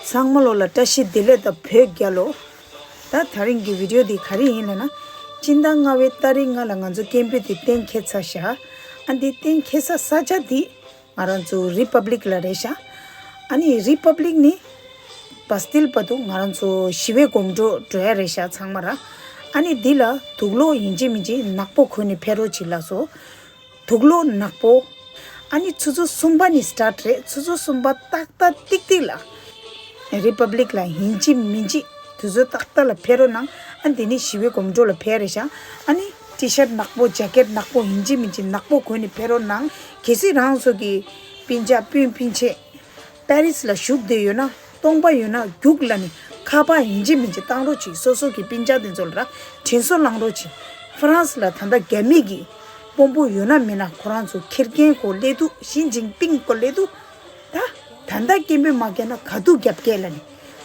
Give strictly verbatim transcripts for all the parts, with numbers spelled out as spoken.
ཚང་མ་ལོ་ལ་བཀྲ་ཤིས་བདེ་ལེགས་དང་བོད་རྒྱལ་ལོ། ད་དེ་རིང་གི་བི་ཌི་ཡོ་འདི་ག་རེ་ཡིན་ལབ་ན། སྤྱི་ཟླ་ལྔ་པའི་ཏ་རིག་ལྔ་ལ་ང་ཚོ་སྐད་འབོད་འདི་གཏན་འཁེལ་ཚར་ཤག་ཨ་འདི་གཏན་འཁེལ་ས་ས་ཆ་འདི་ང་རང་ཚོ་རི་པབ་ལིག་ལ་རེད་ཤག་ཨ་ནི་རི་པབ་ལིག་ནི་བ་སྟིལ་བར་དུ་ང་རང་ཚོ་ཞི་བའི་གོམ་བགྲོད་འགྲོ་ཡ་རེད་ཤག་ཚང་མ་ར། ཨ་ནི་འདི་ལ་དུག་ལོག་ཡིན་གཅིག་མིན་གཅིག་ནག་པོ་གོན་ནས་ཕེབས་རོགས་གྱིས་ལགས་སོ། དུག་ལོག་ནག་པོ། ཨ་ནི་ཆུ་ཚོད་གསུམ་པ་ནས་སི་ཊར་ཊི་རེད། ཆུ་ཚོད་གསུམ་པ་ཏག་ཏག་ཏིག་ཏིག་ལ་རི་པབ་ལིག་ལ་ཡིན་གཅིག་མིན་གཅིག་དུས་ཚོད་ཏག་ཏག་ལ་ཕེབས་རོགས་གནང་། ཨ་འདི་ནི་ཞི་བའི་གོམ་བགྲོད་ལ་ཕེབས་རེད་ཤག་ཨ་ནི་ཊི་ཤར་ཊི་ནག་པོ། ཇེ་ཀེ་ཊི་ནག་པོ། ཡིན་གཅིག་མིན་གཅིག་ནག་པོ་གོན་ནས་ཕེབས་རོགས་གནང་། གལ་སྲིད་རང་ཚོ་གི་སྤུན་ཀྱག་སྤུན་སྤུན་མཆེད་པེ་རིས་ལ་བཞུགས་བསྡད་ཡོད་ན། སྟོང་པ་ཡོད་ན་རྒྱུགས་ལ་ནི་ཁ་པར་ཡིན་གཅིག་མིན་གཅིག་བཏང་རོགས་གྱིས། སོ་སོ་གི་སྤུན་ཀྱག་དེ་ཚོ་ལ་ར་དྲིན་གཟོ་བླང་རོགས་གྱིས། ཧྥ་རན་སི་ལ་ད་ལྟ་རྒྱ་མི་གི་དཔོན་པོ་ཡོད་ན་མེད་ན་ཁོ་རང་ཚོ་ཁེར་རྐྱང་གོ་སླེབས་འདུག་ཞི་ཅིན་ཕིང་གོ་སླེབས་འདུག་ད་ད་ལྟ་སྐད་འབོད་མ་བརྒྱབ་ན་ག་དུས་བརྒྱབ་སྐད་ལ་ནི།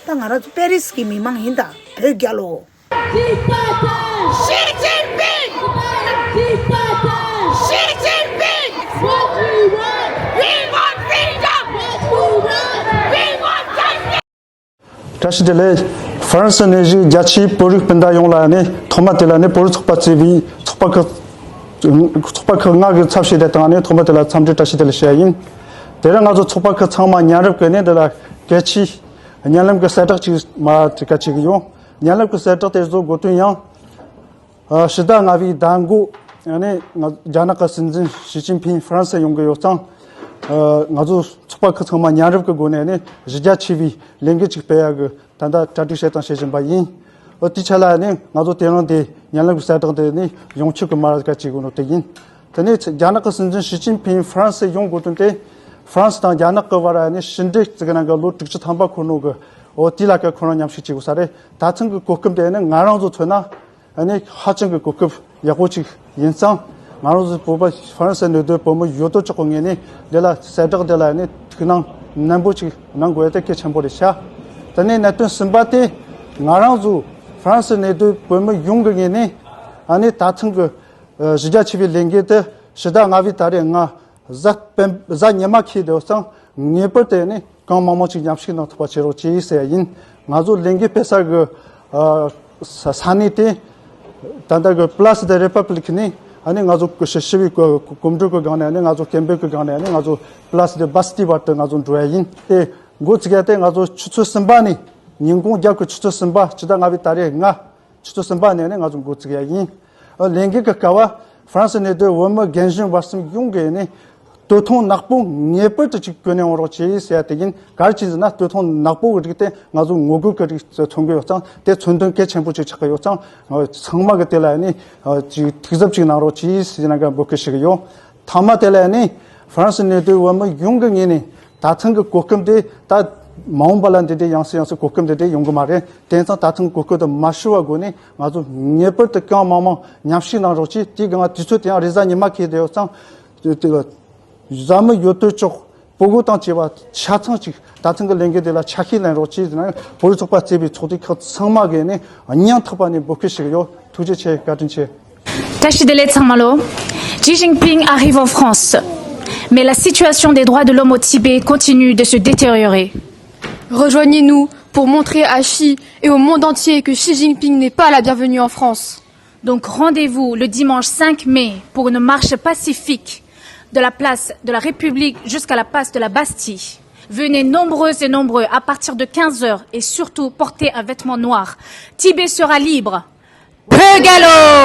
ད་ང་རང་ཚོ་པེ་རིས་གི་མི་མང་ཡིན། ད་བོད་རྒྱལ་ལོ། Dictateur! Xi Jinping! Dictateur! Xi Jinping! What we want! We want freedom! What we want! We want justice! བཀྲ་ཤིས་བདེ་ལེགས། ཧྥ་རན་སི་ནས་བཞུགས་རྒྱ་ཆེའི་བོད་རིགས་སྤུན་ཟླ་ཡོངས་ལ་ནི་ཐོག་མ་དེ་ལ་ནི་བོད་རིགས་ཚོགས་པ་གཙོས་པའི་ཚོགས་པ་ཁག་ཚོགས་པ་ཁག་ལྔ་གི་ཚབ་བྱས་ཏེ་དང་ནི་ཐོག་མ་དེ་ལ་འཚམས་འདྲི་བཀྲ་ཤིས་བདེ་ལེགས་ཞུ་ཡ་ཡིན། དེ་རིང་ང་ཚོ་ཚོགས་པ་ཁག་ཚང་མ་མཉམ་རུབ་ཀྱིས་ནི་འདི་ལ་གལ་ཆེའི་བརྙན་ལམ་གྱི་གསལ་བསྒྲགས་ཅིག་མ་དྲི་ཀ་བྱེད་ཀྱི་ཡོད། བརྙན་ལམ་གྱི་གསལ་བསྒྲགས་དེ་ཚོ་དགོས་དོན་ཡང་། ཨ། ཕྱི་ཟླ་ལྔ་པའི་ཟླ་མགོ་ནས་ང་རྒྱ་ནག་གི་སྲིད་འཛིན་ཞི་ཅིན་ཕིང་ཧྥ་རན་སི་ཡོང་གི་ཡོད་ཙང་། ཨ། ང་ཚོ་ཚོགས་པ་ཁག་ཚང་མ་མཉམ་རུབ་ཀྱི་སྒོ་ནས་ནི་གཞི་རྒྱ་ཆེ་བའི་ལས་འགུལ་ཅིག་སྤེལ་ཡག་གི་ད་ལྟ་གྲ་སྒྲིག་བྱེད་དང་བྱེད་བཞིན་པ་ཡིན། ཨོ། དེའི་ཆ་ལ་ནི་ང་ཚོ་དེ་རིང་འདི་བརྙན་ལམ་གྱི་གསལ་བསྒྲགས་འདི་ནི་ཡོང་ཆེད་ཀྱི་མ་ར་ཀ་བྱེད་དགོས་ནོ་དེ་ཡིན། དེ་ནས་རྒྱ་ནག་གི་སྲིད་འཛིན་ཞི་ཅིན་ཕིང་ཧྥ་རན་སི་ཡོང་དགོས་དོན་དེ། ཧྥ་རན་སི་དང་རྒྱ་ནག་གི་བར་ནི་ཕྱི་འབྲེལ་བརྩི་གི་ནང་གི་ལོ་དྲུག་ཅུ་ཐམ་པ་འཁོར་ནོ་གི། ཨོ། དེ་ལ་ཀ་ཁོ་རང་མཉམ་ཞུགས་བྱེད་དགོས་ས་རེད། ད་ཐེངས་ཀྱི་གོ་སྐབས་དེ་ནི་ང་རང་ཚོ་མཚོན་ན་ནི་ཧ་ཅང་གི་གོ་སྐབས་ཡག་པོ་ཅིག་ཡིན་ཙང་། ང་རང་ཚོ་བོད་པ་ཧྥ་རན་སི་གནས་སྡོད་བོད་མི་ཡོད་དོ་ཅོག་གི་ངོས་ནས་འདི་ལ་གསལ་བསྒྲགས་འདི་ལ་ནི་ཐུགས་སྣང་ནན་པོ་ཅིག་གནང་དགོས་ཡ་དེ་གལ་ཆེན་པོ་རེད་ཤག་དེ་ནས་གནད་དོན་གསུམ་པ་དེ། ང་རང་ཚོ་ཧྥ་རན་སི་གནས་སྡོད་བོད་མི་ཡོངས་ཀྱི་ངོས་ནས་ཨ་ནི་ད་ཐེངས་ཀྱི་ཨ། གཞི་རྒྱ་ཆེ་བའི་ལས་འགུལ་དེ་ཕྱི་ཟླ་ལྔ་པའི་ད་རེས་ལྔ་གཟའ་སྤེན་གཟའ་ཉི་མ་འཁེལ་དུས་ཙང་ངེས་པར་དུ་ནི་གང་མང་མང་ཅིག་མཉམ་ཞུགས་གནང་ཐུབ་པ་བྱེད་རོགས་གྱིས་ཟེར་ཡ་ཡིན། ང་ཚོ་ལས་འགུལ་སྤེལ་ས་གི་ཨ། ས་ས་གནས་དེ་ད་ལྟ་གི་Place de République ནས་ཨ་ནི་ང་ཚོ་ཞི་ཞི་བའི་གོ་གོམ་བགྲོད་ཀྱི་སྒང་ནས་ཨ་ནི་ང་ཚོ་སྐད་འབོད་ཀྱི་སྒང་ནས་ཨ་ནི་ང་ཚོ་Place de Bastille བར་དུ་ང་ཚོ་འགྲོ་ཡ་ཡིན། དེ་འགོ་བཙུགས་ཡ་དེ་ང་ཚོ་ཆུ་ཚོད་གསུམ་པ་ནས། ཉིན་གུང་རྒྱབ་ཀྱི་ཆུ་ཚོད་གསུམ་པ། ཕྱི་ཟླ་ལྔ་པའི་ད་རེས་ལྔ། ཆུ་ཚོད་གསུམ་པ་ནས་ནི་ང་ཚོ་འགོ་བཙུགས་ཡ་ཡིན། ཨ། ལས་འགུལ་གྱི་སྐབས་ཧྥ་རན་སི་གནས་སྡོད་བོད་མི་རྒན་གཞོན་བར་གསུམ་ཡོངས་ཀྱིས་ནི་སྟོད་ཐུང་ནག་པོ་ངེས་པར་དུ་ཅིག་གོན་ནས་འོང་རོགས་གྱིས་ཟེར་ཡ་དེ་ཡིན། ག་རེ་བྱས་ཟེར་ན་སྟོད་ཐུང་ནག་པོ་གི་རིགས་དེ་ང་ཚོ་ངོ་རྒོལ་གྱི་རིགས་མཚོན་གྱི་ཡོད་ཙང་། དེ་མཚོན་དོན་གལ་ཆེན་པོ་ཅིག་ཆགས་ཀྱི་ཡོད་ཙང་། ཚང་མ་གི་དེ་ལ་ནི་ཅིག་ཐུགས་གཟབ་ཅིག་གནང་རོགས་གྱིས་ཟེར་ན་འབོད་སྐུལ་ཞུ་གི་ཡོད། མཐའ་མ་དེ་ལ་ནི་ཧྥ་རན་སི་གནས་སྡོད་བོད་མི་ཡོངས་ཀྱི་ངོས་ནས། ད་ཐེངས་ཀྱི་གོ་སྐབས་དེ་ད་མ་འོངས་པ་ལ་འདི་འདྲའི་ཡང་སེ་ཡང་སེ་གོ་སྐབས་འདི་འདྲའི་ཡོང་གི་མ་རེད། དེ་ཙང་ད་ཐེངས་གོ་སྐབས་དེ་མ་ཤོར་བ་དགོས་ནས་ང་ཚོ་ངེས་པར་དུ་གང་མང་མང་མཉམ་ཞུགས་གནང་རོགས་གྱིས། དེའི་སྒང་དུས་ཚོད་དེ་ཡང་རེས་གཟའ་ཉི་མ་འཁེལ་བསྡད་ཡོད་ཙང་། དེ་དེ་གཟའ་མི་ཡོད་དོ་ཅོག་སྤུ་གུ་དང་བཅས་པ་ཆ་ཚང་ཅིག་ད་ཐེངས་ཀྱི་ལས་འགུལ་དེ་ལ་ཆ་ཤས་ལེན་རོགས་གྱིས་ཟེར་ནས་བོད་རིགས་ཚོགས་པ་གཙོས་པའི་ཚོགས་སྡེ་ཁག་ཚང་མ་གིས་ནས་སྙིང་ཐག་པ་ནས་འབོད་སྐུལ་ཞུ་གི་ཡོད། ཐུགས་རྗེ་ཆེ། བཀའ་དྲིན་ཆེ། Tâche de Xi Jinping arrive en France, mais la situation des droits de l'homme au Tibet continue de se détériorer. Rejoignez-nous pour montrer à Xi et au monde entier que Xi Jinping n'est pas la bienvenue en France. Donc rendez-vous le dimanche cinq mai pour une marche pacifique de la place de la République jusqu'à la place de la Bastille. Venez nombreuses et nombreux à partir de quinze heures et surtout portez un vêtement noir. Tibet sera libre. Pegalo!